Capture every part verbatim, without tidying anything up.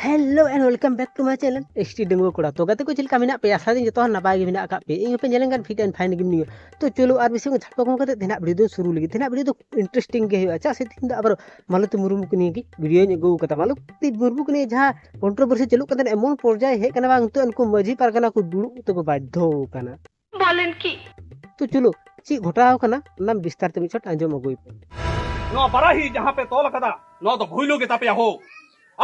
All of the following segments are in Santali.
Hello and welcome back to my channel, S T Dengua Koda. ᱛᱚ ᱜᱟᱛᱮ ᱠᱚ, ᱪᱮᱫ ᱞᱮᱠᱟ ᱢᱮᱱᱟᱜ ᱯᱮᱭᱟ? ᱟᱥᱟ ᱫᱤᱧ ᱡᱚᱛᱚ ᱦᱚᱲ ᱱᱟᱯᱟᱭ ᱜᱮ ᱢᱮᱱᱟᱜ ᱟᱠᱟᱫ ᱯᱮᱭᱟ᱾ ᱤᱧ ᱦᱚᱸᱯᱮ ᱧᱮᱞᱮᱱ ᱠᱟᱱ fit and fine ᱜᱮ ᱢᱤᱱᱟᱹᱧᱟ᱾ ᱛᱚ ᱪᱚᱞᱚ ᱟᱨ ᱵᱮᱥᱤ ᱠᱷᱚᱱ ᱡᱷᱟᱲᱯᱟ ᱠᱚ ᱠᱟᱛᱮ ᱛᱮᱦᱮᱧᱟᱜ video ᱫᱚ ᱥᱩᱨᱩ ᱞᱟᱹᱜᱤᱫ᱾ ᱛᱮᱦᱮᱧᱟᱜ video ᱫᱚ interesting ᱜᱮ ᱦᱩᱭᱩᱜᱼᱟ᱾ ᱪᱮᱫᱟᱜ ᱥᱮ ᱛᱮᱦᱮᱧ ᱫᱚ ᱟᱵᱟᱨ ᱢᱟᱞᱚᱛᱤ ᱢᱩᱨᱢᱩ ᱠᱚ ᱱᱤᱭᱮ ᱜᱮ video ᱧ ᱟᱹᱜᱩ ᱟᱠᱟᱫᱟ᱾ ᱢᱟᱞᱚᱛᱤ ᱢᱩᱨᱢᱩ ᱠᱚ ᱱᱤᱭᱮ ᱡᱟᱦᱟᱸ controversy ᱪᱟᱹᱞᱩᱜ ᱠᱟᱱ ᱛᱟᱦᱮᱸᱱᱟ, ᱮᱢᱚᱱ ᱯᱚᱨᱡᱟᱭ ᱦᱮᱡ ᱠᱟᱱᱟ ᱵᱟᱝ, ᱱᱤᱛᱚᱜ ᱩᱱᱠᱩ ᱢᱟᱹᱡᱷᱤ ᱯᱟᱨᱜᱟᱱᱟ ᱠᱚ ᱫᱩᱲᱩᱵ ᱛᱮᱠᱚ ᱵᱟᱫᱽᱫᱷᱚ ᱟᱠᱟᱱᱟ᱾ ᱵᱚᱞᱮᱱ ᱠᱤ? ᱛᱚ ᱪᱚᱞᱚ, ᱪᱮᱫ ᱜᱷᱚᱴᱟᱣ ᱠᱟᱱᱟ ᱚᱱᱟ ᱵᱤᱥᱛᱟᱨ ᱛᱮ ᱢᱤᱫ ᱪᱷᱚᱴ ᱟᱸᱡᱚᱢ ᱟᱹᱜᱩᱭ ᱯᱮ᱾ ᱱᱚᱣᱟ ᱵᱟᱨᱟᱦᱤ ᱡᱟᱦᱟᱸ ᱯᱮ ᱛᱚᱞ ᱟᱠᱟᱫᱟ, ᱱᱚᱣᱟ ᱫᱚ ᱵᱷᱩᱭᱞᱩ ᱜᱮᱛᱟ ᱯᱮᱭᱟ ᱦᱳ᱾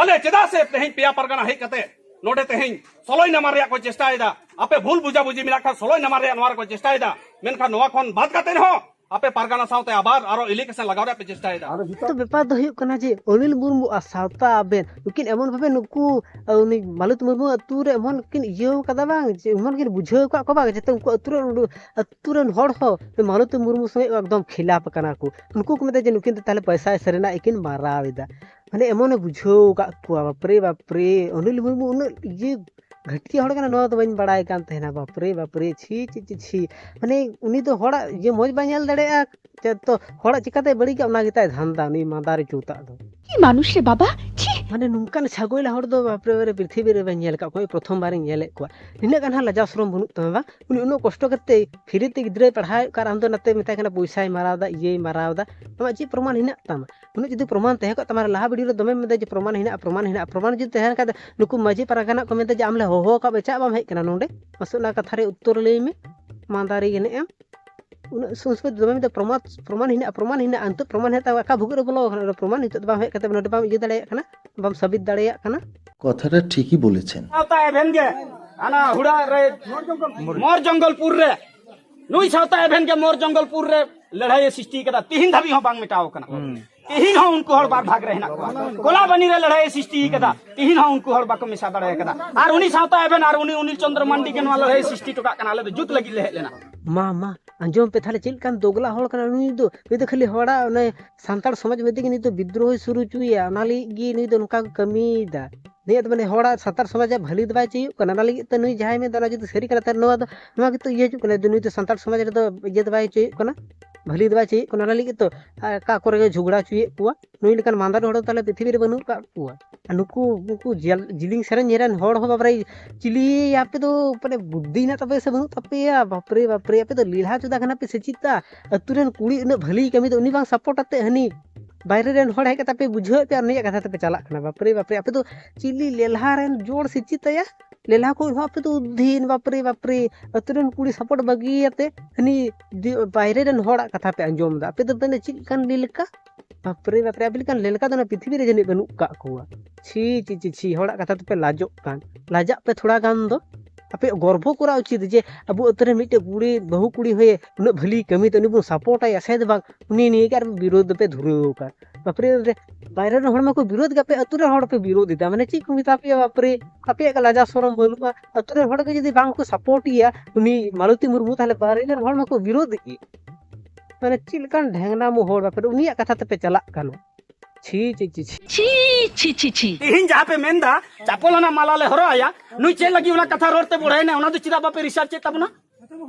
ᱟᱞᱮ ᱪᱮᱫᱟᱜ ᱥᱮ ᱛᱮᱦᱮᱧ ᱯᱮᱭᱟ ᱯᱟᱨᱜᱟᱱᱟ ᱦᱮᱡ ᱠᱟᱛᱮ ᱱᱚᱰᱮ ᱛᱮᱦᱮᱧ ᱥᱚᱞᱚᱭ ᱱᱟᱢᱟᱨ ᱨᱮᱭᱟᱜ ᱠᱚ ᱪᱮᱥᱴᱟᱭᱮᱫᱟ? ᱟᱯᱮ ᱵᱷᱩᱞ ᱵᱩᱡᱷᱟᱵᱩᱡᱷᱤ ᱢᱮᱱᱟᱜ ᱠᱷᱟᱱ ᱥᱚᱞᱚᱭ ᱱᱟᱢᱟᱨ ᱨᱮᱭᱟᱜ ᱱᱚᱣᱟ ᱨᱮᱠᱚ ᱪᱮᱥᱴᱟᱭᱮᱫᱟ, ᱢᱮᱱᱠᱷᱟᱱ ᱱᱚᱣᱟ ᱠᱷᱚᱱ ᱵᱟᱫ ᱠᱟᱛᱮ ᱦᱚᱸ ᱟᱯᱮ ᱯᱟᱨᱜᱟᱱᱟ ᱥᱟᱶᱛᱮ ᱟᱵᱟᱨ ᱟᱨᱚ election ᱞᱟᱜᱟᱣ ᱨᱮᱭᱟᱜ ᱯᱮ ᱪᱮᱥᱴᱟᱭᱮᱫᱟ᱾ ᱛᱚ ᱵᱮᱯᱟᱨ ᱫᱚ ᱦᱩᱭᱩᱜ ᱠᱟᱱᱟ ᱡᱮ ᱚᱱᱤᱞ ᱢᱩᱨᱢᱩ ᱟᱨ ᱥᱟᱶᱛᱟ ᱟᱵᱮᱱ ᱱᱩᱠᱤᱱ ᱮᱢᱚᱱ ᱵᱷᱟᱵᱮ ᱱᱩᱠᱩ, ᱟᱨ ᱩᱱᱤ ᱢᱟᱞᱚᱛ ᱢᱩᱨᱢᱩ ᱟᱹᱛᱩ ᱨᱮ ᱮᱢᱚᱱ ᱠᱤᱱ ᱤᱭᱟᱹᱣ ᱠᱟᱫᱟ ᱵᱟᱝ, ᱡᱮ ᱮᱢᱚᱱ ᱠᱤᱱ ᱵᱩᱡᱷᱟᱹᱣ ᱟᱠᱟᱫ ᱠᱚᱣᱟ ᱵᱟᱝ, ᱡᱟᱛᱮ ᱩᱱᱠᱩ ᱟᱹᱛᱩ ᱨᱮᱱ ᱩᱰᱩ-, ᱟᱹᱛᱩ ᱨᱮᱱ ᱦᱚᱲ ᱦᱚᱸ ᱢᱟᱞᱚᱛᱤ ᱢᱩᱨᱢᱩ ᱥᱚᱸᱜᱮ ᱮᱠᱫᱚᱢ ᱠᱷᱤᱞᱟᱯ ᱟᱠᱟᱱᱟ ᱠᱚ᱾ ᱩᱱᱠᱩ ᱠᱚ ᱢᱮᱛᱟ ᱡᱮ ᱱᱩᱠᱤᱱ ᱫᱚ ᱛᱟᱦᱞᱮ ᱯᱚᱭᱥᱟ ᱥᱟᱹᱨᱤᱱᱟᱜ ᱜᱮᱠᱤᱱ ᱢᱟᱨᱟᱣ ᱮᱫᱟ᱾ ᱢᱟᱱᱮ ᱮᱢᱚᱱᱮ ᱵᱩᱡᱷᱟᱹᱣ ᱟᱠᱟᱫ ᱠᱚᱣᱟ, ᱵᱟᱯᱨᱮ ᱵᱟᱯᱨᱮ, ᱚᱱᱤᱞ ᱢᱩᱨᱢᱩ ᱩᱱᱟᱹᱜ ᱤᱭᱟᱹ ᱜᱷᱟᱹᱴᱭᱟᱹ ᱦᱚᱲ ᱠᱟᱱᱟ, ᱱᱚᱣᱟ ᱫᱚ ᱵᱟᱹᱧ ᱵᱟᱲᱟᱭ ᱠᱟᱱ ᱛᱟᱦᱮᱱᱟ᱾ ᱵᱟᱯᱨᱮ ᱵᱟᱯᱨᱮ, ᱪᱷᱤ ᱪᱷᱤ ᱪᱷᱤ ᱪᱷᱤ᱾ ᱢᱟᱱᱮ ᱩᱱᱤ ᱫᱚ ᱦᱚᱲᱟᱜ ᱤᱭᱟᱹ ᱢᱚᱡᱽ ᱵᱟᱭ ᱧᱮᱞ ᱫᱟᱲᱮᱭᱟᱜᱼᱟ, ᱪᱮᱫ ᱛᱚ ᱦᱚᱲᱟᱜ ᱪᱤᱠᱟᱹᱛᱮ ᱵᱟᱹᱲᱤᱡᱟ, ᱚᱱᱟ ᱜᱮᱛᱟᱭ ᱫᱷᱟᱱᱫᱟ, ᱩᱱᱤ ᱢᱟᱫᱟᱨᱤ ᱪᱩᱛᱟᱜ ᱫᱚ᱾ কি মানুষ রে বাবা, ছি। ᱢᱟᱱᱮ ᱱᱚᱝᱠᱟᱱ ᱪᱷᱟᱜᱚᱭᱞᱟ ᱦᱚᱲ ᱫᱚ ᱵᱟᱯᱨᱮ ᱵᱟᱯᱨᱮ ᱯᱨᱤᱛᱷᱤᱵᱤ ᱨᱮ ᱵᱟᱹᱧ ᱧᱮᱞ ᱟᱠᱟᱫ ᱠᱚᱣᱟ, ᱯᱨᱚᱛᱷᱚᱢ ᱵᱟᱨᱤᱧ ᱧᱮᱞᱮᱫ ᱠᱚᱣᱟ᱾ ᱱᱤᱱᱟᱹᱜ ᱜᱟᱱ ᱦᱟᱸᱜ ᱞᱟᱡᱟᱣ ᱥᱚᱨᱚᱢ ᱵᱟᱹᱱᱩᱜ ᱛᱟᱢᱟ ᱵᱟᱝ? ᱩᱱᱤ ᱩᱱᱟᱹᱜ ᱠᱚᱥᱴᱚ ᱠᱟᱛᱮ free ᱛᱮ ᱜᱤᱫᱽᱨᱟᱹᱭ ᱯᱟᱲᱦᱟᱣᱮᱫ ᱠᱚᱣᱟ ᱟᱨ ᱟᱢ ᱫᱚ ᱱᱟᱛᱮ ᱢᱮᱛᱟᱭ ᱠᱟᱱᱟ ᱯᱚᱭᱥᱟᱭ ᱢᱟᱨᱟᱣ ᱮᱫᱟ, ᱤᱭᱟᱹᱭ ᱢᱟᱨᱟᱣ ᱮᱫᱟ᱾ ᱟᱢᱟᱜ ᱪᱮᱫ ᱯᱨᱚᱢᱟᱱ ᱦᱮᱱᱟᱜ ᱛᱟᱢᱟ? ᱩᱱᱟᱹᱜ ᱡᱩᱫᱤ ᱯᱨᱚᱢᱟᱱ ᱛᱟᱦᱮᱸ ᱠᱚᱜ ᱛᱟᱢᱟ, ᱞᱟᱦᱟ video ᱨᱮ ᱫᱚᱢᱮᱢ ᱢᱮᱱᱫᱟ ᱡᱮ ᱯᱨᱚᱢᱟᱱ ᱦᱮᱱᱟᱜᱼᱟ, ᱯᱨᱚᱢᱟᱱ ᱦᱮᱱᱟᱜᱼᱟ᱾ ᱯᱨᱚᱢᱟᱱ ᱡᱩᱫᱤ ᱛᱟᱦᱮᱸ ᱞᱮᱱ ᱠᱷᱟᱱ ᱫᱚ ᱱᱩᱠᱩ ᱢᱟᱹᱡᱷᱤ ᱯᱟᱨᱜᱟᱱᱟ ᱠᱚ ᱢᱮᱱᱫᱟ ᱡᱮ ᱟᱢ ᱞᱮ ᱦᱚᱦᱚ ᱟᱠᱟᱫ ᱢᱮ, ᱪᱮᱫᱟᱜ ᱵᱟᱢ ᱦᱮᱡ ᱠᱟᱱᱟ ᱱᱚᱰᱮ? ᱢᱟᱥᱮ ᱚᱱᱟ ᱠᱟᱛᱷᱟ ᱨᱮ ᱩᱛᱛᱚᱨ ᱞᱟᱹᱭ ᱢᱮ, ᱢᱟᱫᱟᱨᱤ ᱜᱮ ᱱᱮᱜᱼᱮᱢ᱾ ᱩᱱᱟᱹᱜ ᱥᱚᱢᱚᱭ ᱫᱚᱢᱮ ᱢᱮᱱᱫᱟ ᱯᱨᱚᱢᱟᱱ, ᱯᱨᱚᱢᱟᱱ ᱦᱮᱱᱟᱜᱼᱟ, ᱯᱨᱚᱢᱟᱱ ᱦᱮᱱᱟᱜᱼᱟ᱾ ᱱᱤᱛᱚᱜ ᱯᱨᱚᱢᱟᱱ ᱦᱮᱱᱟᱜ ᱛᱟᱢᱟ, ᱚᱠᱟ ᱵᱷᱩᱜᱟᱹᱜ ᱨᱮ ᱵᱚᱞᱚ ᱟᱠᱟᱱᱟ? ᱚᱱᱟ ᱯᱨᱚᱢᱟᱱ ᱱᱤᱛᱚᱜ ᱫᱚ ᱵᱟᱢ ᱦᱮᱡ ᱠᱟᱛᱮ ᱱᱚᱰᱮ ᱵᱟᱢ ᱤᱭᱟᱹ ᱫᱟᱲᱮᱭᱟᱜ ᱠᱟᱱᱟ, ᱵᱟᱢ ᱥᱟᱵᱤᱛ ᱫᱟᱲᱮᱭᱟᱜ ᱠᱟᱱᱟ᱾ কথাটা ঠিকই বলেছেন। ᱥᱟᱶᱛᱟ ᱮᱵᱷᱮᱱ ᱜᱮ ᱦᱟᱱᱟ ᱦᱩᱲᱟ ᱨᱮ ᱢᱚᱨ ᱡᱚᱝᱜᱚᱞᱯᱩᱨ ᱨᱮ, ᱱᱩᱭ ᱥᱟᱶᱛᱟ ᱮᱵᱷᱮᱱ ᱜᱮ ᱢᱚᱨ ᱡᱚᱝᱜᱚᱞᱯᱩᱨ ᱨᱮ ᱞᱟᱹᱲᱦᱟᱹᱭᱮ ᱥᱨᱤᱥᱴᱤ ᱠᱟᱫᱟ, ᱛᱤᱦᱤᱧ ᱫᱷᱟᱹᱵᱤᱡ ᱦᱚᱸ ᱵᱟᱝ ᱢᱮᱴᱟᱣ ᱠᱟᱱᱟ᱾ ᱛᱤᱦᱤᱧ ᱦᱚᱸ ᱩᱱᱠᱩ ᱦᱚᱲ ᱵᱟᱨ ᱵᱷᱟᱜᱽ ᱨᱮ ᱦᱮᱱᱟᱜ ᱠᱚᱣᱟ᱾ ᱠᱚᱞᱟᱵᱟᱱᱤ ᱨᱮ ᱞᱟᱹᱲᱦᱟᱹᱭᱮ ᱥᱨᱤᱥᱴᱤ ᱠᱟᱫᱟ, ᱛᱤᱦᱤᱧ ᱦᱚᱸ ᱩᱱᱠᱩ ᱦᱚᱲ ᱵᱟᱠᱚ ᱢᱮᱥᱟ ᱫᱟᱲᱮ ᱠᱟᱫᱟ᱾ ᱟᱨ ᱩᱱᱤ ᱥᱟᱶᱛᱟ ᱮᱵᱷᱮᱱ ᱟᱨ ᱩᱱᱤ ᱚᱱᱤᱞ ᱪᱚᱸᱫᱽᱨᱚ ᱢᱟᱱᱰᱤ ᱜᱮ ᱱᱚᱣᱟ ᱞᱟᱹᱲᱦᱟᱹᱭ ᱥᱨᱤᱥᱴᱤ ᱦᱚᱴᱚ ᱠᱟᱜ ᱠᱟᱱᱟ, ᱟᱞᱮ ᱫᱚ ᱡᱩᱛ ᱞᱟᱹᱜᱤᱫ ᱞᱮ ᱦᱮᱡ ᱞᱮᱱᱟ᱾ ᱢᱟ, ᱢᱟ, ᱟᱸᱡᱚᱢ ᱯᱮ ᱛᱟᱦᱞᱮ, ᱪᱮᱫ ᱞᱮᱠᱟᱱ ᱫᱚᱜᱽᱞᱟ ᱦᱚᱲ ᱠᱟᱱᱟ ᱱᱩᱭ ᱫᱚ᱾ ᱱᱩᱭ ᱫᱚ ᱠᱷᱟᱹᱞᱤ ᱦᱚᱲᱟᱜ ᱚᱱᱮ ᱥᱟᱱᱛᱟᱲ ᱥᱚᱢᱟᱡᱽ ᱢᱚᱫᱽᱫᱷᱮ ᱜᱮ ᱱᱩᱭ ᱫᱚ ᱵᱤᱫᱽᱨᱳᱦᱚᱭ ᱥᱩᱨᱩ ᱦᱚᱪᱚᱭᱮᱭᱟ, ᱚᱱᱟ ᱞᱟᱹᱜᱤᱫ ᱜᱮ ᱱᱩᱭ ᱫᱚ ᱱᱚᱝᱠᱟ ᱠᱚ ᱠᱟᱹᱢᱤᱭᱮᱫᱟ᱾ ᱱᱩᱭᱟᱜ ᱫᱚ ᱢᱟᱱᱮ ᱦᱚᱲᱟᱜ ᱥᱟᱱᱛᱟᱲ ᱥᱚᱢᱟᱡᱽ ᱨᱮᱭᱟᱜ ᱵᱷᱟᱹᱞᱤ ᱫᱚ ᱵᱟᱭ ᱪᱟᱹᱭᱚᱜ ᱠᱟᱱᱟ, ᱚᱱᱟ ᱞᱟᱹᱜᱤᱫ ᱛᱮ ᱱᱩᱭ ᱡᱟᱦᱟᱸᱭ ᱢᱮᱱᱫᱟ ᱚᱱᱟ ᱡᱩᱫᱤ ᱥᱟᱹᱨᱤ ᱠᱟᱱᱟ, ᱛᱟᱦᱞᱮ ᱱᱚᱣᱟ ᱫᱚ, ᱱᱚᱣᱟ ᱜᱮᱛᱚ ᱤᱭᱟᱹ ᱦᱤᱡᱩᱜ ᱠᱟᱱᱟ, ᱱᱩᱭ ᱫᱚ ᱥᱟᱱᱛᱟᱲ ᱥᱚᱢᱟᱡᱽ ᱨᱮᱫᱚ ᱤᱭᱟᱹ ᱫᱚ ᱵᱟᱭ ᱪᱟᱹᱭᱚᱜ ᱠᱟᱱᱟ᱾ ᱵᱷᱟᱹᱞᱤ ᱫᱚ ᱵᱟᱭ ᱪᱟᱹᱭᱮᱫ ᱠᱚᱣᱟ, ᱚᱱᱟ ᱞᱟᱹᱜᱤᱫ ᱛᱚ ᱟᱨ ᱚᱠᱟ ᱠᱚᱨᱮ ᱜᱮ ᱡᱷᱚᱜᱽᱲᱟ ᱦᱚᱪᱚᱭᱮᱫ ᱠᱚᱣᱟ᱾ ᱱᱩᱭ ᱞᱮᱠᱟᱱ ᱢᱟᱸᱫᱟᱨ ᱦᱚᱲ ᱫᱚ ᱛᱟᱦᱞᱮ ᱯᱨᱤᱛᱷᱤᱵᱤ ᱨᱮ ᱵᱟᱹᱱᱩᱜ ᱟᱠᱟᱫ ᱠᱚᱣᱟ᱾ ᱟᱨ ᱱᱩᱠᱩ ᱩᱱᱠᱩ ᱡᱮᱞ- ᱡᱤᱞᱤᱝ ᱥᱮᱨᱮᱧ ᱨᱮᱱ ᱦᱚᱲ ᱦᱚᱸ ᱵᱟᱵᱨᱮ ᱪᱤᱞᱤ ᱟᱯᱮ ᱫᱚ ᱢᱟᱱᱮ ᱵᱩᱫᱽᱫᱷᱤ ᱦᱮᱱᱟᱜ ᱛᱟᱯᱮᱭᱟ ᱥᱮ ᱵᱟᱹᱱᱩᱜ ᱛᱟᱯᱮᱭᱟ? ᱵᱟᱯᱨᱮ ᱵᱟᱯᱨᱮ, ᱟᱯᱮ ᱫᱚ ᱞᱮᱞᱦᱟ ᱪᱚᱫᱟ ᱠᱟᱱᱟ ᱯᱮ ᱥᱮ ᱪᱮᱫ? ᱟᱹᱛᱩ ᱨᱮᱱ ᱠᱩᱲᱤ ᱩᱱᱟᱹᱜ ᱵᱷᱟᱹᱞᱤ ᱠᱟᱹᱢᱤ ᱫᱚ ᱩᱱᱤ ᱵᱟᱝ ᱥᱟᱯᱳᱨᱴ ᱟᱛᱮ ᱦᱟᱹᱱᱤ ᱵᱟᱭᱨᱮ ᱨᱮᱱ ᱦᱚᱲ ᱦᱮᱡ ᱠᱟᱛᱮ ᱯᱮ ᱵᱩᱡᱷᱟᱹᱣᱮᱫ ᱯᱮᱭᱟ, ᱩᱱᱤᱭᱟᱜ ᱠᱟᱛᱷᱟ ᱛᱮᱯᱮ ᱪᱟᱞᱟᱜ ᱠᱟᱱᱟ᱾ ᱵᱟᱯᱨᱮ ᱵᱟᱯᱨᱮ, ᱟᱯᱮ ᱫᱚ ᱪᱤᱞᱤ ᱞᱮᱞᱦᱟ ᱨᱮᱱ ᱡᱚᱲ ᱥᱮ ᱪᱮᱫ ᱛᱟᱭᱟ? ᱞᱮᱞᱦᱟ ᱠᱚ ᱦᱚᱸ ᱟᱯᱮ ᱫᱚ ᱩᱫᱷᱤᱱ, ᱵᱟᱯᱨᱮ ᱵᱟᱯᱨᱮ, ᱟᱹᱛᱩ ᱨᱮᱱ ᱠᱩᱲᱤ ᱥᱟᱯᱳᱨᱴ ᱵᱟᱹᱜᱤᱭᱟᱛᱮ ᱦᱟᱹᱱᱤ ᱫᱤ- ᱵᱟᱭᱨᱮ ᱨᱮᱱ ᱦᱚᱲᱟᱜ ᱠᱟᱛᱷᱟ ᱯᱮ ᱟᱸᱡᱚᱢ ᱮᱫᱟ᱾ ᱟᱯᱮ ᱫᱚ ᱢᱟᱱᱮ ᱪᱮᱫ ᱞᱮᱠᱟᱱ ᱞᱮᱞᱠᱟ? ᱵᱟᱯᱨᱮ ᱵᱟᱯᱨᱮ, ᱟᱯᱮ ᱞᱮᱠᱟᱱ ᱞᱮᱞᱠᱟ ᱫᱚ ᱚᱱᱟ ᱯᱨᱤᱛᱷᱤᱵᱤ ᱨᱮ ᱡᱟᱹᱱᱤᱡ ᱵᱟᱹᱱᱩᱜ ᱠᱟᱜ ᱠᱚᱣᱟ᱾ ᱪᱷᱤ ᱪᱷᱤ ᱪᱷᱤ ᱪᱷᱤ, ᱦᱚᱲᱟᱜ ᱠᱟᱛᱷᱟ ᱛᱮᱯᱮ ᱞᱟᱡᱚᱜ ᱠᱟᱱ᱾ ᱞᱟᱡᱟᱜ ᱯᱮ ᱛᱷᱚᱲᱟ ᱜᱟᱱ ᱫᱚ᱾ ᱟᱯᱮᱭᱟᱜ ᱜᱚᱨᱵᱚ ᱠᱚᱨᱟ ᱩᱪᱤᱛ ᱡᱮ ᱟᱵᱚ ᱟᱹᱛᱩ ᱨᱮ ᱢᱤᱫᱴᱮᱡ ᱠᱩᱲᱤ, ᱵᱟᱹᱦᱩ ᱠᱩᱲᱤ ᱦᱚᱭᱮ ᱩᱱᱟᱹᱜ ᱵᱷᱟᱹᱞᱤ ᱠᱟᱹᱢᱤ ᱛᱮ ᱩᱱᱤ ᱵᱚᱱ ᱥᱟᱯᱳᱨᱴ ᱟᱭᱟ ᱥᱮ ᱵᱟᱝ, ᱩᱱᱤ ᱱᱤᱭᱮ ᱜᱮ ᱟᱨ ᱵᱤᱨᱳᱫᱷ ᱫᱚᱯᱮ ᱫᱷᱩᱨᱟᱹᱣ ᱟᱠᱟᱱ᱾ ᱵᱟᱯᱨᱮ ᱵᱟᱯᱨᱮ, ᱵᱟᱭᱨᱮ ᱨᱮᱱ ᱦᱚᱲ ᱢᱟᱠᱚ ᱵᱤᱨᱳᱫᱷ ᱜᱮ, ᱟᱯᱮ ᱟᱹᱛᱩ ᱨᱮᱱ ᱦᱚᱲ ᱯᱮ ᱵᱤᱨᱳᱫᱷ ᱮᱫᱟ, ᱢᱟᱱᱮ ᱪᱮᱫ ᱠᱚ ᱢᱮᱛᱟ ᱯᱮᱭᱟ? ᱵᱟᱯᱨᱮ, ᱟᱯᱮᱭᱟᱜ ᱜᱮ ᱞᱟᱡᱟ ᱥᱚᱨᱚᱢ ᱵᱟᱹᱱᱩᱜᱼᱟ᱾ ᱟᱹᱛᱩ ᱨᱮᱱ ᱦᱚᱲ ᱜᱮ ᱡᱩᱫᱤ ᱵᱟᱝ ᱠᱚ ᱥᱟᱯᱳᱨᱴ ᱮᱭᱟ ᱩᱱᱤ ᱢᱟᱞᱚᱛᱤ ᱢᱩᱨᱢᱩ, ᱛᱟᱦᱞᱮ ᱵᱟᱭᱨᱮ ᱨᱮᱱ ᱦᱚᱲ ᱢᱟᱠᱚ ᱵᱤᱨᱳᱫᱷ ᱜᱮ᱾ ᱢᱟᱱᱮ ᱪᱮᱫ ᱞᱮᱠᱟᱱ ᱰᱷᱮᱝᱱᱟ ᱢᱩ ᱦᱚᱲ ᱵᱟᱯᱨᱮ, ᱩᱱᱤᱭᱟᱜ ᱠᱟᱛᱷᱟ ᱛᱮᱯᱮ ᱪᱟᱞᱟᱜ ᱠᱟᱱᱟ᱾ ᱪᱷᱤ ᱪᱷᱤ ᱪᱷᱤ ᱪᱷᱤ᱾ ᱪᱷᱤ ᱪᱷᱤ ᱪᱷᱤ ᱪᱷᱤ᱾ ᱛᱤᱦᱤᱧ ᱡᱟᱦᱟᱸ ᱯᱮ ᱢᱮᱱᱫᱟ ᱪᱟᱯᱚᱞ ᱚᱱᱟ ᱢᱟᱞᱟ ᱞᱮ ᱦᱚᱨᱚᱜ ᱟᱭᱟ, ᱱᱩᱭ ᱪᱮᱫ ᱞᱟᱹᱜᱤᱫ ᱚᱱᱟ ᱠᱟᱛᱷᱟ ᱨᱚᱲ ᱛᱮ ᱵᱚᱲᱦᱮᱭᱮᱱᱟ, ᱚᱱᱟ ᱫᱚ ᱪᱮᱫᱟᱜ ᱵᱟᱯᱮ ᱨᱤᱥᱟᱨᱪ ᱮᱫ ᱛᱟᱵᱚᱱᱟ?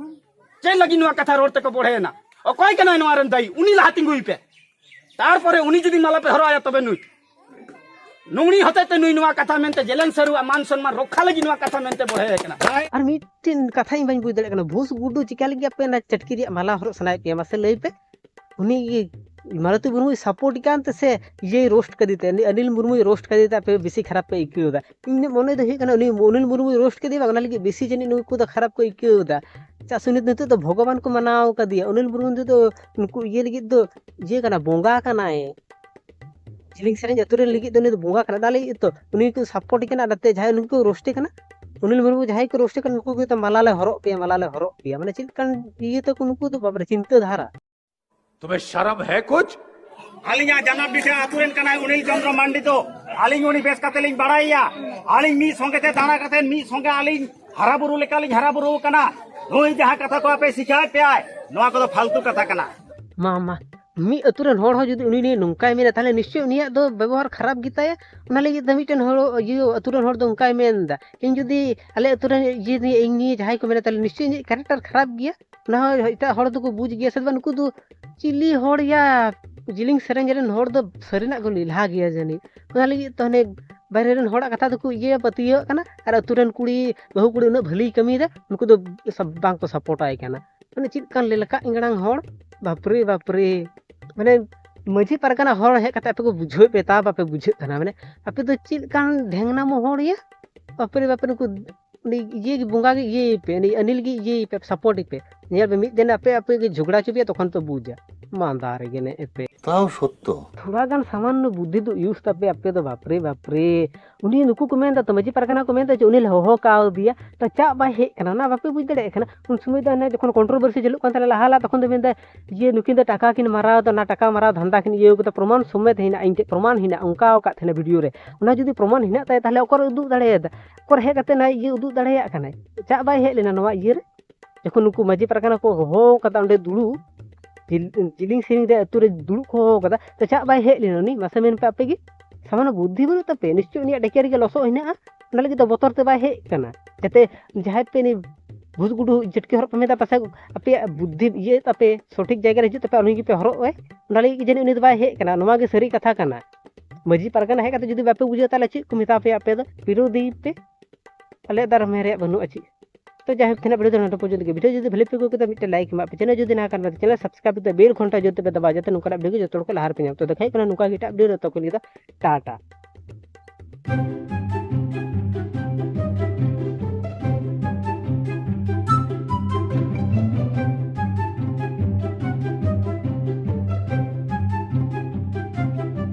ᱪᱮᱫ ᱞᱟᱹᱜᱤᱫ ᱱᱚᱣᱟ ᱠᱟᱛᱷᱟ ᱨᱚᱲ ᱛᱮᱠᱚ ᱵᱚᱲᱦᱮᱭᱮᱱᱟ? ᱚᱠᱚᱭ ᱠᱟᱱᱟᱭ ᱱᱚᱣᱟ ᱨᱮᱱ ᱫᱟᱭᱤ? ᱩᱱᱤ ᱞᱟᱦᱟ ᱛᱤᱸᱜᱩᱭ ᱯᱮ, ᱛᱟᱨᱯᱚᱨᱮ ᱩᱱᱤ ᱡᱩᱫᱤ ᱢᱟᱞᱟ ᱯᱮ ᱦᱚᱨᱚᱜ ᱟᱭᱟ ᱛᱚᱵᱮ ᱱᱩᱭ᱾ ᱱᱩᱝᱲᱤ ᱦᱚᱛᱮ ᱛᱮ ᱱᱩᱭ ᱱᱚᱣᱟ ᱠᱟᱛᱷᱟ ᱢᱮᱱᱛᱮ ᱡᱮᱞᱮᱧ ᱥᱟᱹᱨᱩᱣᱟᱜ ᱢᱟᱱ ᱥᱚᱱᱢᱟᱱ ᱨᱚᱠᱠᱷᱟ ᱞᱟᱹᱜᱤᱫ ᱱᱚᱣᱟ ᱠᱟᱛᱷᱟ ᱢᱮᱱᱛᱮ ᱵᱚᱲᱦᱮ ᱟᱠᱟᱱᱟ᱾ ᱟᱨ ᱢᱤᱫᱴᱮᱱ ᱠᱟᱛᱷᱟ ᱤᱧ ᱵᱟᱹᱧ ᱵᱩᱡᱽ ᱫᱟᱲᱮᱭᱟᱜ ᱠᱟᱱᱟ, ᱵᱷᱩᱥ ᱜᱩᱰᱩ ᱪᱤᱠᱟ ᱞᱟᱹᱜᱤᱫ ᱟᱯᱮ ᱚᱱᱟ ᱪᱟᱹᱴᱠᱤ ᱨᱮᱭᱟᱜ ᱢᱟᱞᱟ ᱦᱚᱨᱚᱜ ᱥᱟᱱᱟᱭᱮᱫ ᱯᱮᱭᱟ? ᱢᱟᱥᱮ ᱞᱟᱹᱭ ᱯᱮ᱾ ᱩᱱᱤ ᱜᱮ ᱢᱟᱞᱚᱛᱤ ᱢᱩᱨᱢᱩᱭ ᱥᱟᱯᱳᱨᱴ ᱠᱟᱱ ᱛᱮ ᱥᱮ ᱤᱭᱟᱹᱭ ᱨᱳᱥᱴ ᱠᱟᱫᱮ ᱛᱮ, ᱩᱱᱤ ᱚᱱᱤᱞ ᱢᱩᱨᱢᱩᱭ ᱨᱳᱥᱴ ᱠᱟᱫᱮ ᱛᱮ ᱟᱯᱮ ᱵᱮᱥᱤ ᱠᱷᱟᱨᱟᱯ ᱯᱮ ᱟᱹᱭᱠᱟᱹᱣ ᱮᱫᱟ? ᱤᱧᱟᱹᱜ ᱢᱚᱱᱮ ᱫᱚ ᱦᱩᱭᱩᱜ ᱠᱟᱱᱟ ᱩᱱᱤ ᱚᱱᱤᱞ ᱢᱩᱨᱢᱩᱭ ᱨᱳᱥᱴ ᱠᱟᱫᱮ ᱵᱟᱝ, ᱚᱱᱟ ᱞᱟᱹᱜᱤᱫ ᱵᱮᱥᱤ ᱡᱟᱹᱱᱤᱡ ᱱᱩᱠᱩ ᱫᱚ ᱠᱷᱟᱨᱟᱯ ᱠᱚ ᱟᱹᱭᱠᱟᱹᱣ ᱮᱫᱟ᱾ ᱪᱮᱫᱟᱜ ᱥᱮ ᱩᱱᱤ ᱫᱚ ᱱᱤᱛᱚᱜ ᱫᱚ ᱵᱷᱚᱜᱚᱵᱟᱱ ᱠᱚ ᱢᱟᱱᱟᱣ ᱠᱟᱫᱮᱭᱟ᱾ ᱚᱱᱤᱞ ᱢᱩᱨᱢᱩ ᱱᱤᱛᱚᱜ ᱫᱚ ᱱᱩᱠᱩ ᱤᱭᱟᱹ ᱞᱟᱹᱜᱤᱫ ᱫᱚ ᱤᱭᱟᱹ ᱠᱟᱱᱟ, ᱵᱚᱸᱜᱟ ᱠᱟᱱᱟᱭ᱾ ᱡᱤᱞᱤᱝ ᱥᱮᱨᱮᱧ ᱟᱹᱛᱩ ᱨᱮᱱ ᱞᱟᱹᱜᱤᱫ ᱫᱚ ᱩᱱᱤ ᱫᱚ ᱵᱚᱸᱜᱟ ᱠᱟᱱᱟ᱾ ᱚᱱᱟ ᱞᱟᱹᱜᱤᱫ ᱛᱚ ᱩᱱᱤ ᱠᱚ ᱥᱟᱯᱳᱨᱴ ᱠᱟᱱᱟ, ᱱᱟᱛᱮ ᱡᱟᱦᱟᱸᱭ ᱩᱱᱠᱩ ᱠᱚ ᱨᱳᱥᱴ ᱠᱟᱱᱟ, ᱚᱱᱤᱞ ᱢᱩᱨᱢᱩ ᱡᱟᱦᱟᱸᱭ ᱠᱚ ᱨᱳᱥᱴ ᱠᱟᱱᱟ, ᱩᱱᱠᱩ ᱠᱚ ᱢᱮᱛᱟ ᱢᱟᱞᱟ ᱞᱮ ᱦᱚᱨᱚᱜ ᱯᱮᱭᱟ, ᱢᱟᱞᱟ ᱞᱮ ᱦᱚᱨᱚᱜ ᱯᱮᱭᱟ᱾ ᱢᱟᱱᱮ ᱪᱮᱫ ᱞᱮᱠᱟᱱ ᱤᱭᱟᱹ ᱛᱟᱠᱚ ᱱᱩᱠᱩ ᱫᱚ ᱵᱟᱵᱨᱮ, ᱪᱤᱱᱛᱟᱹ ᱫᱷᱟᱨᱟ᱾ तुम्हें शर्म है कुछ? ᱟᱹᱞᱤᱧᱟᱜ ᱡᱟᱱᱟᱢ ᱵᱤᱴᱟᱹ ᱟᱹᱛᱩ ᱨᱮᱱ ᱠᱟᱱᱟᱭ ᱚᱱᱤᱞ ᱪᱚᱸᱫᱽᱨᱚ ᱢᱟᱱᱰᱤ ᱫᱚ᱾ ᱟᱹᱞᱤᱧ ᱩᱱᱤ ᱵᱮᱥ ᱠᱟᱛᱮ ᱞᱤᱧ ᱵᱟᱲᱟᱭᱮᱭᱟ᱾ ᱟᱹᱞᱤᱧ ᱢᱤᱫ ᱥᱚᱸᱜᱮ ᱛᱮ ᱫᱟᱬᱟ ᱠᱟᱛᱮ ᱢᱤᱫ ᱥᱚᱸᱜᱮ ᱟᱹᱞᱤᱧ ᱦᱟᱨᱟ ᱵᱩᱨᱩ ᱞᱮᱠᱟᱞᱤᱧ ᱦᱟᱨᱟ ᱵᱩᱨᱩ ᱟᱠᱟᱱᱟ᱾ ᱱᱩᱭ ᱡᱟᱦᱟᱸ ᱠᱟᱛᱷᱟ ᱠᱚ ᱟᱯᱮ ᱥᱤᱠᱷᱟᱹᱣᱮᱫ ᱯᱮᱭᱟᱭ, ᱱᱚᱣᱟ ᱠᱚᱫᱚ ᱯᱷᱟᱞᱛᱩ ᱠᱟᱛᱷᱟ ᱠᱟᱱᱟ᱾ ᱢᱟ ᱢᱟ ᱢᱤᱫ ᱟᱹᱛᱩ ᱨᱮᱱ ᱦᱚᱲ ᱦᱚᱸ ᱡᱩᱫᱤ ᱩᱱᱤ ᱱᱤᱭᱮ ᱱᱚᱝᱠᱟᱭ ᱢᱮᱱᱟ, ᱛᱟᱦᱚᱞᱮ ᱱᱤᱥᱪᱚᱭ ᱩᱱᱤᱭᱟᱜ ᱫᱚ ᱵᱮᱵᱚᱦᱟᱨ ᱠᱷᱟᱨᱟᱯ ᱜᱮᱛᱟᱭᱟ᱾ ᱚᱱᱟ ᱞᱟᱹᱜᱤᱫ ᱛᱮ ᱢᱤᱫᱴᱮᱱ ᱦᱚᱲ, ᱤᱭᱟᱹ, ᱟᱹᱛᱩ ᱨᱮᱱ ᱦᱚᱲ ᱫᱚ ᱚᱱᱠᱟᱭ ᱢᱮᱱ ᱮᱫᱟ, ᱤᱧ ᱡᱩᱫᱤ ᱟᱞᱮ ᱟᱹᱛᱩ ᱨᱮᱱ ᱤᱭᱟᱹ ᱱᱤᱭᱮ, ᱤᱧ ᱱᱤᱭᱮ ᱡᱟᱦᱟᱸᱭ ᱠᱚ ᱢᱮᱱᱟ, ᱛᱟᱦᱚᱞᱮ ᱱᱤᱥᱪᱚᱭ ᱤᱧᱟᱹᱜ ᱠᱮᱨᱮᱠᱴᱟᱨ ᱠᱷᱟᱨᱟᱯ ᱜᱮᱭᱟ᱾ ᱚᱱᱟ ᱦᱚᱸ ᱮᱴᱟᱜ ᱦᱚᱲ ᱫᱚᱠᱚ ᱵᱩᱡᱽ ᱜᱮᱭᱟ ᱥᱮ ᱵᱟᱝ? ᱱᱩᱠᱩ ᱫᱚ ᱪᱤᱞᱤ ᱦᱚᱲ ᱭᱟ? ᱡᱤᱞᱤᱝ ᱥᱮᱨᱮᱧ ᱨᱮᱱ ᱦᱚᱲ ᱫᱚ ᱥᱟᱹᱨᱤᱱᱟᱜ ᱠᱚ ᱞᱮᱞᱦᱟ ᱜᱮᱭᱟ ᱡᱟᱹᱱᱤᱡ᱾ ᱚᱱᱟ ᱞᱟᱹᱜᱤᱫ ᱛᱮ ᱦᱟᱱᱮ ᱵᱟᱭᱨᱮ ᱨᱮᱱ ᱦᱚᱲᱟᱜ ᱠᱟᱛᱷᱟ ᱫᱚᱠᱚ ᱤᱭᱟᱹᱭᱟ, ᱯᱟᱹᱛᱭᱟᱹᱣᱟᱜ ᱠᱟᱱᱟ, ᱟᱨ ᱟᱹᱛᱩ ᱨᱮᱱ ᱠᱩᱲᱤ, ᱵᱟᱹᱦᱩ ᱠᱩᱲᱤ ᱩᱱᱟᱹᱜ ᱵᱷᱟᱹᱞᱤᱭ ᱠᱟᱹᱢᱤᱭᱮᱫᱟ, ᱩᱱᱠᱩ ᱫᱚ ᱥᱟᱯ-, ᱵᱟᱝ ᱠᱚ ᱥᱟᱯᱳᱨᱴ ᱟᱭ ᱠᱟᱱᱟ᱾ ᱢᱟᱱᱮ ᱪᱮᱫ ᱞᱮᱠᱟᱱ ᱞᱮᱞᱠᱟ ᱤᱝᱲᱟᱝ ᱦᱚᱲ, ᱵᱟᱯᱨᱮ ᱵᱟᱯᱨᱮ᱾ ᱢᱟᱱᱮ ᱢᱟᱹᱡᱷᱤ ᱯᱟᱨᱜᱟᱱᱟ ᱦᱚᱲ ᱦᱮᱡ ᱠᱟᱛᱮ ᱟᱯᱮ ᱠᱚ ᱵᱩᱡᱷᱟᱹᱣᱮᱫ ᱯᱮ, ᱛᱟ ᱵᱟᱯᱮ ᱵᱩᱡᱷᱟᱹᱜ ᱠᱟᱱᱟ᱾ ᱢᱟᱱᱮ ᱟᱯᱮ ᱫᱚ ᱪᱮᱫ ᱞᱮᱠᱟᱱ ᱰᱷᱮᱝᱱᱟᱢᱚ ᱦᱚᱲ ᱭᱟ? ᱵᱟᱯᱨᱮ ᱵᱟᱯᱨᱮ, ᱱᱩᱠᱩ ᱩᱱᱤ ᱤᱭᱟᱹ ᱜᱮ, ᱵᱚᱸᱜᱟ ᱜᱮ ᱤᱭᱟᱹᱭ ᱯᱮ, ᱩᱱᱤ ᱟᱱᱤᱞ ᱜᱮ ᱤᱭᱟᱹᱭ ᱯᱮ, ᱥᱟᱯᱳᱨᱴ ᱯᱮ᱾ ᱧᱮᱞ ᱯᱮ, ᱢᱤᱫ ᱫᱤᱱ ᱟᱯᱮ, ᱟᱯᱮ ᱜᱮ ᱡᱷᱚᱜᱽᱲᱟ ᱦᱚᱪᱚ ᱯᱮᱭᱟ, ᱛᱚᱠᱷᱚᱱ ᱯᱮ ᱵᱩᱡᱟ᱾ ᱢᱟᱸᱫᱟ ᱨᱮᱜᱮ ᱱᱮᱜᱼᱮ ᱯᱮ᱾ ᱛᱟᱣ ᱥᱚᱛᱛᱚ᱾ ᱛᱷᱚᱲᱟ ᱜᱟᱱ ᱥᱟᱢᱟᱱᱱᱚ ᱵᱩᱫᱽᱫᱷᱤ ᱫᱚ ᱤᱭᱩᱡᱽ ᱛᱟᱯᱮ ᱟᱯᱮ ᱫᱚ, ᱵᱟᱯᱨᱮ ᱵᱟᱯᱨᱮ᱾ ᱩᱱᱤ, ᱱᱩᱠᱩ ᱠᱚ ᱢᱮᱱᱫᱟ ᱛᱚ, ᱢᱟᱹᱡᱷᱤ ᱯᱟᱨᱜᱟᱱᱟ ᱠᱚ ᱢᱮᱱᱫᱟ ᱡᱮ ᱩᱱᱤ ᱞᱮ ᱦᱚᱦᱚ ᱠᱟᱣᱫᱮᱭᱟ, ᱛᱚ ᱪᱟᱜ ᱵᱟᱭ ᱦᱮᱡ ᱠᱟᱱᱟ, ᱚᱱᱟ ᱵᱟᱯᱮ ᱵᱩᱡᱽ ᱫᱟᱲᱮᱭᱟᱜ ᱠᱟᱱᱟ? ᱩᱱ ᱥᱚᱢᱚᱭ ᱫᱚ ᱦᱟᱱᱮ ᱡᱚᱠᱷᱚᱱ ᱠᱚᱱᱴᱨᱳᱵᱷᱟᱨᱥᱤ ᱪᱟᱹᱞᱩᱜ ᱠᱟᱱ ᱛᱟᱦᱮᱱᱟ ᱞᱟᱦᱟ ᱞᱟᱦᱟ, ᱛᱚᱠᱷᱚᱱ ᱫᱚ ᱢᱮᱱᱫᱟ ᱡᱮ ᱱᱩᱠᱤᱱ ᱫᱚ ᱴᱟᱠᱟ ᱠᱤᱱ ᱢᱟᱨᱟᱣ ᱮᱫᱟ, ᱚᱱᱟ ᱴᱟᱠᱟ ᱢᱟᱨᱟᱣ ᱫᱷᱟᱱᱫᱟ ᱠᱤᱱ ᱤᱭᱟᱹ ᱠᱟᱫᱟ, ᱯᱨᱚᱢᱟᱱ ᱥᱚᱢᱮᱛ ᱦᱮᱱᱟᱜ, ᱤᱧ ᱴᱷᱮᱱ ᱯᱨᱚᱢᱟᱱ ᱦᱮᱱᱟᱜ, ᱚᱱᱠᱟ ᱟᱠᱟᱫ ᱛᱟᱦᱮᱱᱟ ᱵᱷᱤᱰᱤᱭᱳ ᱨᱮ᱾ ᱚᱱᱟ ᱡᱩᱫᱤ ᱯᱨᱚᱢᱟᱱ ᱦᱮᱱᱟᱜ ᱛᱟᱭᱟ, ᱛᱟᱦᱞᱮ ᱚᱠᱚᱨ ᱩᱫᱩᱜ ᱫᱟᱲᱮᱭᱟᱫᱟ? ᱚᱠᱚᱨ ᱦᱮᱡ ᱠᱟᱛᱮ ᱱᱟᱭ ᱤᱭᱟᱹ ᱩᱫᱩᱜ ᱫᱟᱲᱮᱭᱟᱜ ᱠᱟᱱᱟᱭ? ᱪᱟᱜ ᱵᱟᱭ ᱦᱮᱡ ᱞᱮᱱᱟ ᱱᱚᱣᱟ ᱤᱭᱟᱹ ᱨᱮ? ᱡᱚᱠᱷᱚᱱ ᱱᱩᱠᱩ ᱢᱟᱹᱡᱷᱤ ᱯᱟᱨᱜᱟᱱᱟ ᱠᱚ ᱦᱚᱦᱚ ᱠᱟᱫᱟ ᱚᱸᱰᱮ ᱫᱩᱲᱩᱵ, ᱡᱤᱞ-, ᱡᱤᱞᱤᱝ ᱥᱮᱨᱮᱧ ᱨᱮ ᱟᱹᱛᱩ ᱨᱮ ᱫᱩᱲᱩᱵ ᱠᱚ ᱦᱚᱦᱚ ᱠᱟᱫᱟ, ᱛᱚ ᱪᱟᱜ ᱵᱟᱭ ᱦᱮᱡ ᱞᱮᱱᱟ ᱩᱱᱤ? ᱢᱟᱥᱮ ᱢᱮᱱ ᱯᱮ ᱟᱯᱮ ᱜᱮ᱾ ᱥᱟᱢᱟᱱᱱᱚ ᱵᱩᱫᱽᱫᱷᱤ ᱵᱟᱹᱱᱩᱜ ᱛᱟᱯᱮ? ᱱᱤᱥᱪᱚᱭ ᱩᱱᱤᱭᱟᱜ ᱰᱮᱠᱮ ᱨᱮᱜᱮ ᱞᱚᱥᱚᱜ ᱦᱮᱱᱟᱜᱼᱟ, ᱚᱱᱟ ᱞᱟᱹᱜᱤᱫ ᱫᱚ ᱵᱚᱛᱚᱨ ᱛᱮ ᱵᱟᱭ ᱦᱮᱡ ᱠᱟᱱᱟ᱾ ᱡᱟᱛᱮ ᱡᱟᱦᱟᱸᱭ ᱯᱮ ᱩᱱᱤ ᱵᱷᱩᱥ ᱜᱩᱰᱩ ᱡᱷᱟᱹᱴᱠᱤ ᱦᱚᱨᱚᱜ ᱯᱮ ᱢᱮᱛᱟ, ᱯᱟᱥᱮᱡ ᱟᱯᱮᱭᱟᱜ ᱵᱩᱫᱽᱫᱷᱤ ᱤᱭᱟᱹ ᱛᱟᱯᱮ, ᱥᱚᱴᱷᱤᱠ ᱡᱟᱭᱜᱟ ᱨᱮ ᱦᱤᱡᱩᱜ ᱛᱟᱯᱮ, ᱩᱱᱤ ᱜᱮᱯᱮ ᱦᱚᱨᱚᱜ ᱟᱭ᱾ ᱚᱱᱟ ᱞᱟᱹᱜᱤᱫ ᱜᱮ ᱡᱟᱹᱱᱤᱡ ᱩᱱᱤ ᱫᱚ ᱵᱟᱭ ᱦᱮᱡ ᱠᱟᱱᱟ᱾ ᱱᱚᱣᱟ ᱜᱮ ᱥᱟᱹᱨᱤ ᱠᱟᱛᱷᱟ ᱠᱟᱱᱟ᱾ ᱢᱟᱹᱡᱷᱤ ᱯᱟᱨᱜᱟᱱᱟ ᱦᱮᱡ ᱠᱟᱛᱮ ᱡᱩᱫᱤ ᱵᱟᱯᱮ ᱵᱩᱡᱷᱟᱹᱣᱟ, ᱛᱟᱦᱞᱮ ᱪᱮᱫ ᱠᱚ ᱢᱮᱛᱟ ᱯᱮᱭᱟ ᱟᱯᱮ ᱫᱚ? ᱵᱤᱨᱳᱫᱷᱤ ᱯᱮ᱾ ᱟᱞᱮᱭᱟᱜ ᱫᱚ ᱟᱨ ᱢᱮᱱ ᱨᱮᱭᱟᱜ ᱵᱟᱹᱱᱩᱜᱼᱟ ᱪᱮᱫ᱾ ᱛᱚ ᱡᱟᱭᱦᱳᱠ, ᱛᱮᱦᱮᱧᱟᱜ ᱵᱷᱤᱰᱤᱭᱳ ᱫᱚ ᱱᱚᱰᱮ ᱯᱚᱨᱡᱚᱱᱛᱚ ᱜᱮ᱾ ᱵᱷᱤᱰᱤᱭᱳ ᱡᱩᱫᱤ ᱵᱷᱟᱞᱮ ᱯᱮ ᱟᱹᱭᱠᱟᱹᱣ ᱠᱮᱫᱟ, ᱢᱤᱫᱴᱮᱱ ᱞᱟᱭᱤᱠ ᱮᱢᱟᱜ ᱯᱮ᱾ ᱪᱮᱱᱮᱞ ᱡᱩᱫᱤ ᱱᱟᱣᱟ ᱠᱟᱱ ᱠᱷᱟᱱ ᱪᱮᱱᱮᱞ ᱥᱟᱵᱥᱠᱨᱟᱭᱤᱵ ᱠᱟᱛᱮ ᱵᱮᱞ ᱜᱷᱚᱱᱴᱟ ᱡᱩᱫᱤ ᱯᱮ ᱫᱟᱵᱟᱣᱟ, ᱡᱟᱛᱮ ᱱᱚᱝᱠᱟᱱᱟᱜ ᱵᱷᱤᱰᱤᱭᱳ ᱜᱮ ᱡᱚᱛᱚ ᱦᱚᱲ ᱠᱚ ᱞᱟᱦᱟ ᱨᱮᱯᱮ ᱧᱟᱢ᱾ ᱛᱚ ᱫᱮᱠᱷᱟ ᱦᱩᱭᱩᱜ ᱠᱟᱱᱟ ᱱᱚᱝᱠᱟ ᱜᱮ ᱮᱴᱟᱜ ᱵᱷᱤᱰᱤᱭᱳ ᱨᱮ, ᱛᱚᱛᱚ ᱠᱷᱚᱱ ᱫᱚ ᱴᱟᱴᱟ᱾